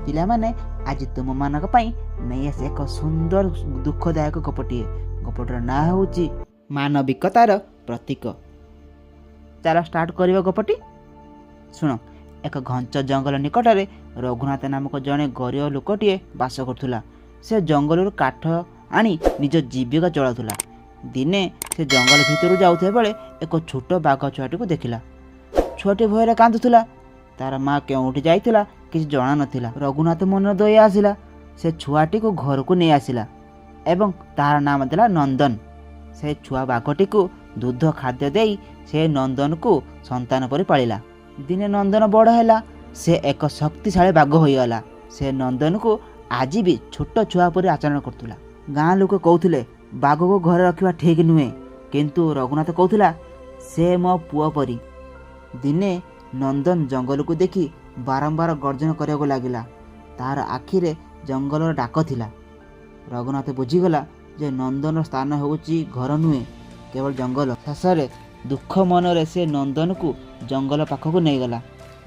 ପିଲାମାନେ, ଆଜି ତୁମମାନଙ୍କ ପାଇଁ ନେଇ ଆସି ଏକ ସୁନ୍ଦର ଦୁଃଖଦାୟକ ଗପଟିଏ। ଗପଟିର ନାଁ ହେଉଛି ମାନବିକତାର ପ୍ରତୀକ। ଚାଲ ଷ୍ଟାର୍ଟ କରିବା ଗପଟି। ଶୁଣ, ଏକ ଘଞ୍ଚ ଜଙ୍ଗଲ ନିକଟରେ ରଘୁନାଥ ନାମକ ଜଣେ ଗରିବ ଲୋକଟିଏ ବାସ କରୁଥିଲା। ସେ ଜଙ୍ଗଲରୁ କାଠ ଆଣି ନିଜ ଜୀବିକା ଚଳାଉଥିଲା। ଦିନେ ସେ ଜଙ୍ଗଲ ଭିତରୁ ଯାଉଥିବା ବେଳେ ଏକ ଛୋଟ ବାଘ ଛୁଆଟିକୁ ଦେଖିଲା। ଛୁଆଟି ଭୟରେ କାନ୍ଦୁଥିଲା। ତାର ମା କେଉଁଠି ଯାଇଥିଲା କିଛି ଜଣା ନଥିଲା। ରଘୁନାଥ ମନରେ ଦୟା ଆସିଲା। ସେ ଛୁଆଟିକୁ ଘରକୁ ନେଇ ଆସିଲା ଏବଂ ତାହାର ନାମ ଦେଲା ନନ୍ଦନ। ସେ ଛୁଆ ବାଘଟିକୁ ଦୁଧ ଖାଦ୍ୟ ଦେଇ ସେ ନନ୍ଦନକୁ ସନ୍ତାନ ପରି ପାଳିଲା। ଦିନେ ନନ୍ଦନ ବଡ଼ ହେଲା। ସେ ଏକ ଶକ୍ତିଶାଳୀ ବାଘ ହୋଇଗଲା। ସେ ନନ୍ଦନକୁ ଆଜି ବି ଛୋଟ ଛୁଆ ପରି ଆଚରଣ କରୁଥିଲା। ଗାଁ ଲୋକ କହୁଥିଲେ, ବାଘକୁ ଘରେ ରଖିବା ଠିକ୍ ନୁହେଁ। କିନ୍ତୁ ରଘୁନାଥ କହୁଥିଲା, ସେ ମୋ ପୁଅ ପରି। ଦିନେ ନନ୍ଦନ ଜଙ୍ଗଲକୁ ଦେଖି ବାରମ୍ବାର ଗର୍ଜନ କରିବାକୁ ଲାଗିଲା। ତାର ଆଖିରେ ଜଙ୍ଗଲର ଡାକ ଥିଲା। ରଘୁନାଥ ବୁଝିଗଲା ଯେ ନନ୍ଦନର ସ୍ଥାନ ହେଉଛି ଘର ନୁହେଁ, କେବଳ ଜଙ୍ଗଲ। ଶେଷରେ ଦୁଃଖ ମନରେ ସେ ନନ୍ଦନକୁ ଜଙ୍ଗଲ ପାଖକୁ ନେଇଗଲା।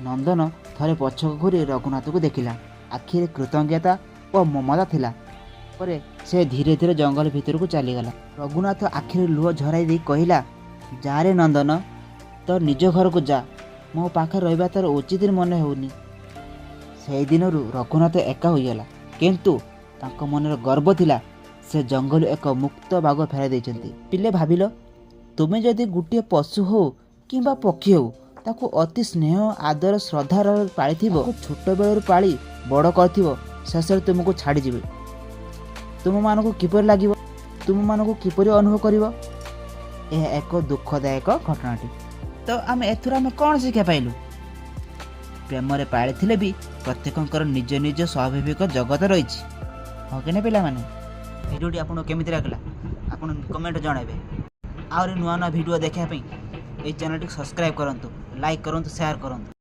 ନନ୍ଦନ ଥରେ ପଛକୁ ଘୂରି ରଘୁନାଥକୁ ଦେଖିଲା। ଆଖିରେ କୃତଜ୍ଞତା ଓ ମମତା ଥିଲା। ପରେ ସେ ଧୀରେ ଧୀରେ ଜଙ୍ଗଲ ଭିତରକୁ ଚାଲିଗଲା। ରଘୁନାଥ ଆଖିରେ ଲୁହ ଝରାଇ ଦେଇ କହିଲା, ଯାରେ ନନ୍ଦନ, ତୋର ନିଜ ଘରକୁ ଯା। ମୋ ପାଖରେ ରହିବା ତୋର ଉଚିତ ମନେ ହେଉନି। ସେଇଦିନରୁ ରଘୁନାଥ ଏକା ହୋଇଗଲା, କିନ୍ତୁ ତାଙ୍କ ମନରେ ଗର୍ବ ଥିଲା, ସେ ଜଙ୍ଗଲରୁ ଏକ ମୁକ୍ତ ବାଘ ଫେରାଇ ଦେଇଛନ୍ତି। ପିଲେ, ଭାବିଲ, ତୁମେ ଯଦି ଗୋଟିଏ ପଶୁ ହଉ କିମ୍ବା ପକ୍ଷୀ ହଉ, ତାକୁ ଅତି ସ୍ନେହ, ଆଦର, ଶ୍ରଦ୍ଧାର ପାଳିଥିବ, ଛୋଟ ବେଳରୁ ପାଳି ବଡ଼ କରିଥିବ, ଶେଷରେ ତୁମକୁ ଛାଡ଼ିଯିବେ, ତୁମମାନଙ୍କୁ କିପରି ଲାଗିବ? ତୁମମାନଙ୍କୁ କିପରି ଅନୁଭବ କରିବ? ଏହା ଏକ ଦୁଃଖଦାୟକ ଘଟଣାଟି। ତ ଆମେ ଏଥିରୁ ଆମେ କ'ଣ ଶିକ୍ଷା ପାଇଲୁ? ପ୍ରେମରେ ପାଳିଥିଲେ ବି ପ୍ରତ୍ୟେକଙ୍କର ନିଜ ନିଜ ସ୍ୱାଭାବିକ ଜଗତ ରହିଛି, ହଁ କି ନା ପିଲାମାନେ? ଭିଡ଼ିଓଟି ଆପଣଙ୍କୁ କେମିତି ଲାଗିଲା, ଆପଣ କମେଣ୍ଟ ଜଣାଇବେ। ଆହୁରି ନୂଆ ନୂଆ ଭିଡ଼ିଓ ଦେଖିବା ପାଇଁ ଏଇ ଚ୍ୟାନେଲଟିକୁ ସବସ୍କ୍ରାଇବ୍ କରନ୍ତୁ, ଲାଇକ୍ କରନ୍ତୁ, ସେୟାର କରନ୍ତୁ।